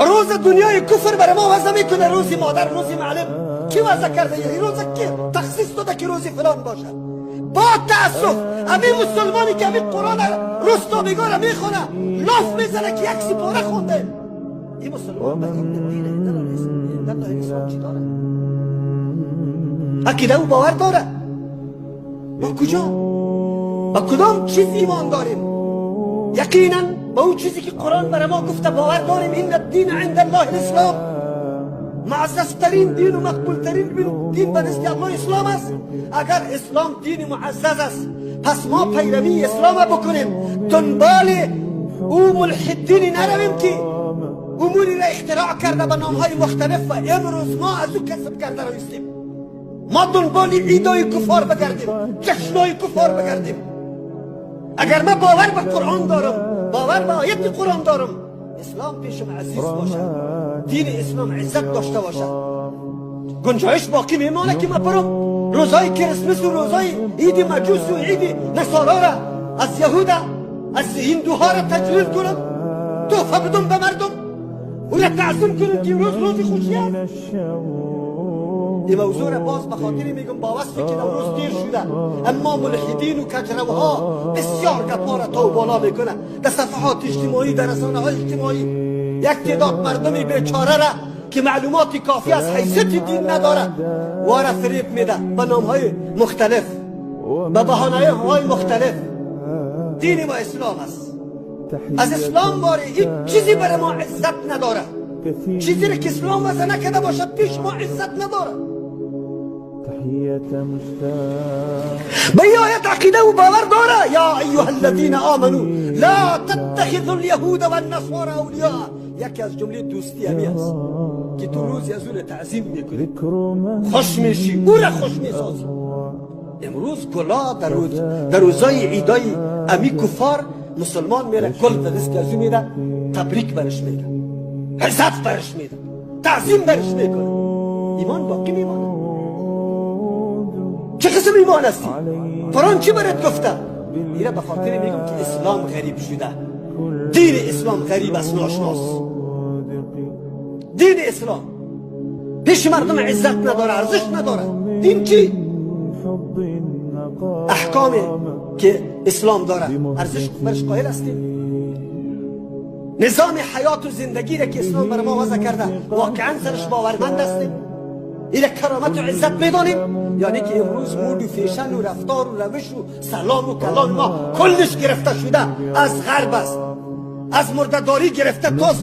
روز دنیای کفر برای ما وضع میکنه، روزی مادر، روزی معلم. کی وضع کرده؟ این روز کی تخصیص داده که روزی فلان باشه؟ با تاسف همین مسلمانی که همین قرآن روز تا بیگاه میخونه، لاف میزنه که یک سپاره خونده، این مسلمان به این دین عند الله اسلام چی داره؟ عقیده او باور داره؟ ما کجا با کدام چیز ایمان داریم؟ یقینا با اون چیزی که قرآن برای ما گفته باور داریم. ان الدین عند الله الاسلام. معززترین دین و مقبولترین دین به نزد الله اسلام است. اگر اسلام دین معزز است، پس ما پیروی اسلام بکنیم، دنبال او ملحدینی نرویم که اموری را اختراع کرده به نامهای مختلف و امروز ما از او کسب کرده رویستیم. ما دنبال عیدای کفار بگردیم، جشنای کفار بگردیم. اگر ما باور به قرآن دارم، باور به آیت قرآن دارم، اسلام پیشم عزیز باشه، دین اسلام عزت داشته باشه، گنجایش باقی میمانه که ما برم روزای کریسمس و روزای عید مجوس و عید نصارا را، از یهود، از هندوها را تجلیل کنم، تحفه بدم به مردم، او را تعظیم کنم که روز روز خوشی است؟ این موضوع را باز به خاطر میگم، با وصفی که نوروز دیر شده، اما ملحدین و کجروها بسیار گپا را تا بالا میکنه در صفحات اجتماعی، در رسانه های اجتماعی. یک تعداد مردم بیچاره را که معلومات کافی از حیثیت دین نداره، واره فریب میده به نام های مختلف، به بهانه های مختلف. دین ما اسلام است. از اسلام باره هیچ چیزی برای ما عزت نداره. چیزی را که اسلام وضع نکرده باشد، پیش ما عزت نداره. تحية مشتاق. به این آیت عقیده و باور داره؟ یا ایها الذین آمنوا لا تتخذوا اليهود والنصارى اولیاء. یکی از جمله دوستی همی است که تو روزی از اون تعظیم میکنی، ذكر من خوش میشی، او را خوش میسازی. امروز گلا در روزای عیدای امی کفار، مسلمان میره گل به دست از او میده، تبریک برش میده، عزت برش میده، تعظیم برش میکنه. ایمان باقی میمانه؟ چه قسم ایمان هستی؟ قرآن چی برات گفته؟ ایره به خاطر میگم که اسلام غریب شده، دین اسلام غریب است، ناشناس. دین اسلام پیش مردم عزت نداره، ارزش نداره. دین چی؟ حب النقاء. احکامی که اسلام داره، ارزش برش قائل هستیم؟ نظام حیات و زندگی را که اسلام بر ما وضع کرده، واقعا سرش باورمند هستیم؟ ایره کرامت و عزت میدانیم؟ یعنی که امروز مود و فیشن و رفتار و روش و سلام و کلام ما کلش گرفته شده از غرب است، از مردهداری گرفته تا